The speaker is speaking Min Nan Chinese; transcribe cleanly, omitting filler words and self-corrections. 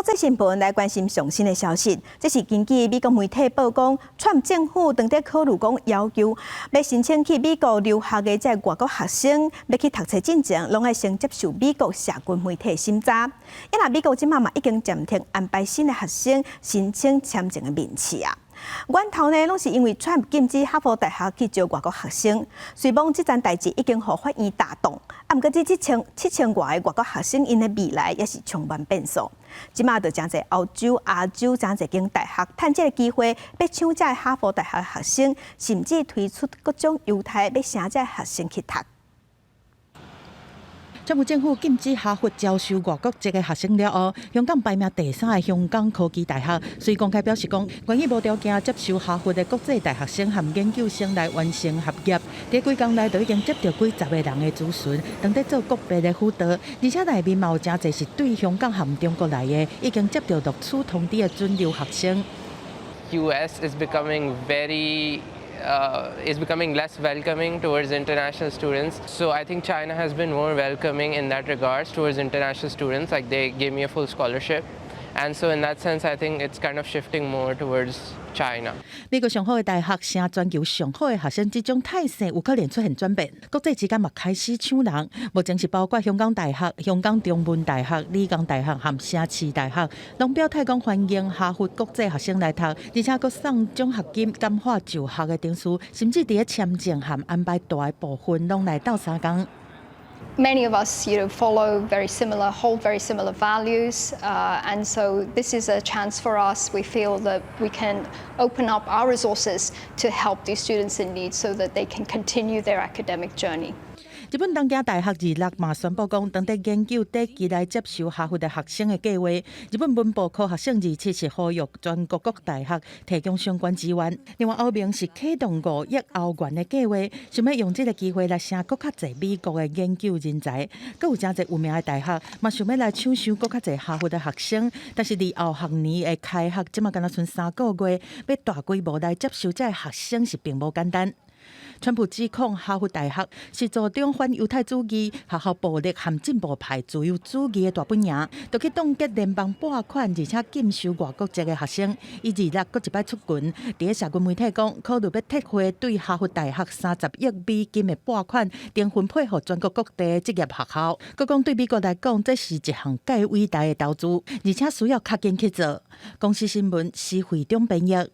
際新聞來關心上新的消息，這是根據美國媒體報講，川普政府當佇考慮講要求，欲申請去美國留學的這外國學生，欲去讀冊進前，攏愛先接受美國社群媒體審查。因為美國這馬嘛已經暫停安排新的學生申請簽證的面試啊。源頭呢，攏是因為川普禁止哈佛大學去招外國學生，雖罔這件代誌已經予法院打擋，啊，毋過這7000外个外國學生𪜶的未來也是充滿變數。這馬就誠濟歐洲、亞洲誠濟間大學趁這個機會，欲搶這哈佛大學學生，甚至推出各種優待，欲請這學生去讀。川普政府禁止哈佛招收外國籍的學生了後，香港排名第三的香港科技大學，遂公開表示講，願意無條件接受哈佛的國際大學生和研究生來完成學業。佇幾工內就已經接到幾十个人的諮詢，當佇做國別的輔導，而且內面嘛有誠濟是對香港和中國來的，已經接到錄取通知的準留學生。 US is becoming less welcoming towards international students. So I think China has been more welcoming in that regards towards international students. Like, they gave me a full scholarship. And so in that sense, I think it's kind of shifting more towards China. 美國上好的大學，成全球上好的學生，這種態勢有可能出現轉變。國際之間嘛開始搶人，目前是包括香港大學、香港中文大學、理工大學和城市大學，攏表態講歡迎哈佛國際學生來讀，而且閣送獎學金、簡化就學的程序，甚至佇咧簽證和安排大的部分，攏來鬥相共。 Many of us follow very similar, hold very similar values, and so this is a chance for us. We feel that we can open up our resources to help these students in need so that they can continue their academic journey. 日本東京大學二六嘛宣布講，當佇研究短期來接受哈佛的學生的計劃。日本文部科學省27是呼籲全國各大學提供相關資源。另外，歐盟是啟動5億歐元的計劃，想欲用這个機會來請閣較濟美國的研究人才。閣有誠濟有名的大學嘛想欲來搶收閣較濟哈佛的學生，但是離後學年的開學，這馬干焦賰3個月，欲大規模來接收這个學生是並無簡單。川普指控哈佛大學是助長反猶太主義、學校暴力和進步派自由主義的大本營，就去凍結聯邦撥款，而且禁收外國籍的學生。伊二六閣一擺出拳，佇咧社群媒體講，考慮欲撤回對哈佛大學30億美金的撥款，重分配予全國各地的職業學校。閣講對美國來講，這是一項蓋偉大的投資，而且需要較緊去做。公視新聞施惠中編譯。